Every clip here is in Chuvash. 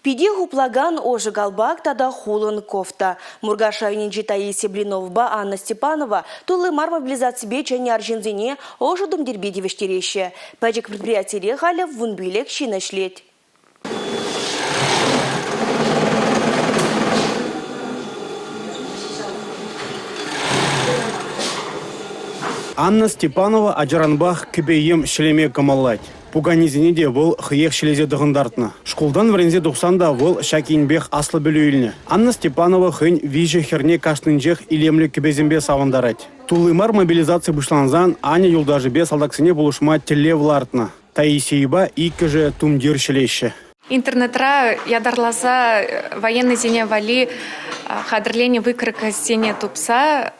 Пите хуплакан ӑшӑ калпак тата хулӑн кофта. Муркаш районӗнчи Таисия Блиновӑпа Анна Степанова тулли мар мобилизаципе чӗннӗ арҫынсене ӑшӑ тумтирпе тивӗҫтереҫҫӗ. Пӗчӗк предприятире халӗ 15 ҫын ӗҫлет. Анна Степанова ачаранпах кӗпе-йӗм ҫӗлеме кӑмӑллать. Пуканесене те вӑл хӑех ҫӗлесе тӑхӑнтартнӑ. Шкултан вӗренсе тухсан та вӑл ҫак енпех аслӑ пӗлӳ илнӗ. Анна Степанова хӑйӗн виҫӗ хӗрне кашнинчех илемлӗ кӗпесемпе савӑнтарать. Тулли мар мобилизаци пуҫлансан Аня юлташӗпе салтаксене пулӑшма тӗллев лартнӑ. Таисийӑпа иккӗшӗ тумтир ҫӗлеҫҫӗ. Интернетра ятарласа военныйсене валли хатӗрленӗ выкройкӑсене тупса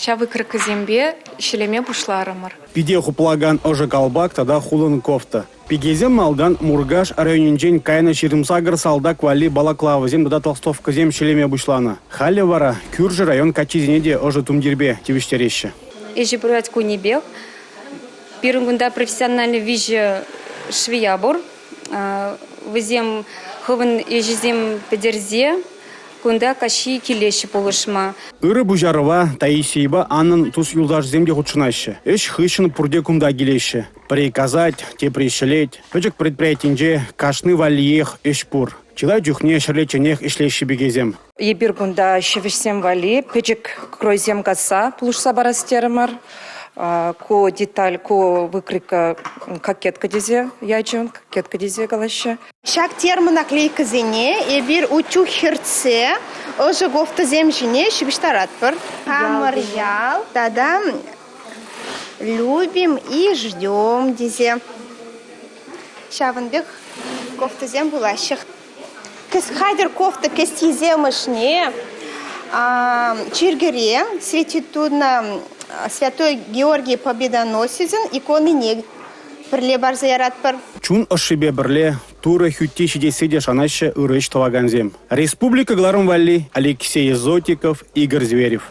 ҫав выкройкӑсемпе ҫӗлеме пуҫларӑмӑр. Пите хуплакан ӑшӑ калпак тата хулӑн кофта. Пикесем малтан Муркаш районӗнчен кайнӑ 28 салтак валли балаклавӑсем тата толстовкӑсем ҫӗлеме пуҫланӑ. Халӗ вара кӳршӗ район каччисене те ӑшӑ тумтирпе тивӗҫтереҫҫӗ. Ӗҫӗ пырать кунӗпех. Пирӗн кунта профессиональный виҫӗ швея пур. Вӗсем хӑвӑн ӗҫӗсем пӗтерсе кунта каҫхи килеҫҫӗ пулӑшма. Ырӑ пуҫарӑва Таисийӑпа Аннӑн тус-юлташӗсем те хутшӑнаҫҫӗ. Ӗҫ хыҫҫӑн пурте кунта килеҫҫӗ. Пӗри касать, тепри ҫӗлет. Пӗчӗк предприятинче кашни валлиех ӗҫ пур. Чылай чухне ҫӗрлечченех ӗҫлеҫҫӗ пикесем. Эпир кунта ҫӗвӗҫсем валли пӗчӗк кройсем касса пулӑшса парас терӗмӗр. Ку деталь, ку выкройка кокетка тесе ячӗ, кокетка тесе калаҫҫӗ. Ҫак термонаклейкӑсене эпир утюг хӗртсе ӑшӑ кофтӑсем ҫине ҫыпӑҫтаратпӑр. Хамӑр ял тата любим и ждем тесе ҫавӑн пек кофтӑсем пулаҫҫӗ. Хатӗр кофта кӗсйисем ӑшне чиркӳре Святитунна Святой Георгий Победоносецӑн иконине пӗрле парса яратпӑр. Чун ӑшшипе пӗрле Турӑ хӳтти ҫитессе те шанаҫҫӗ ырӑ ӗҫ тӑвакансем. Республика кӑларӑм валли Алексей Зотиков, Игорь Зверев.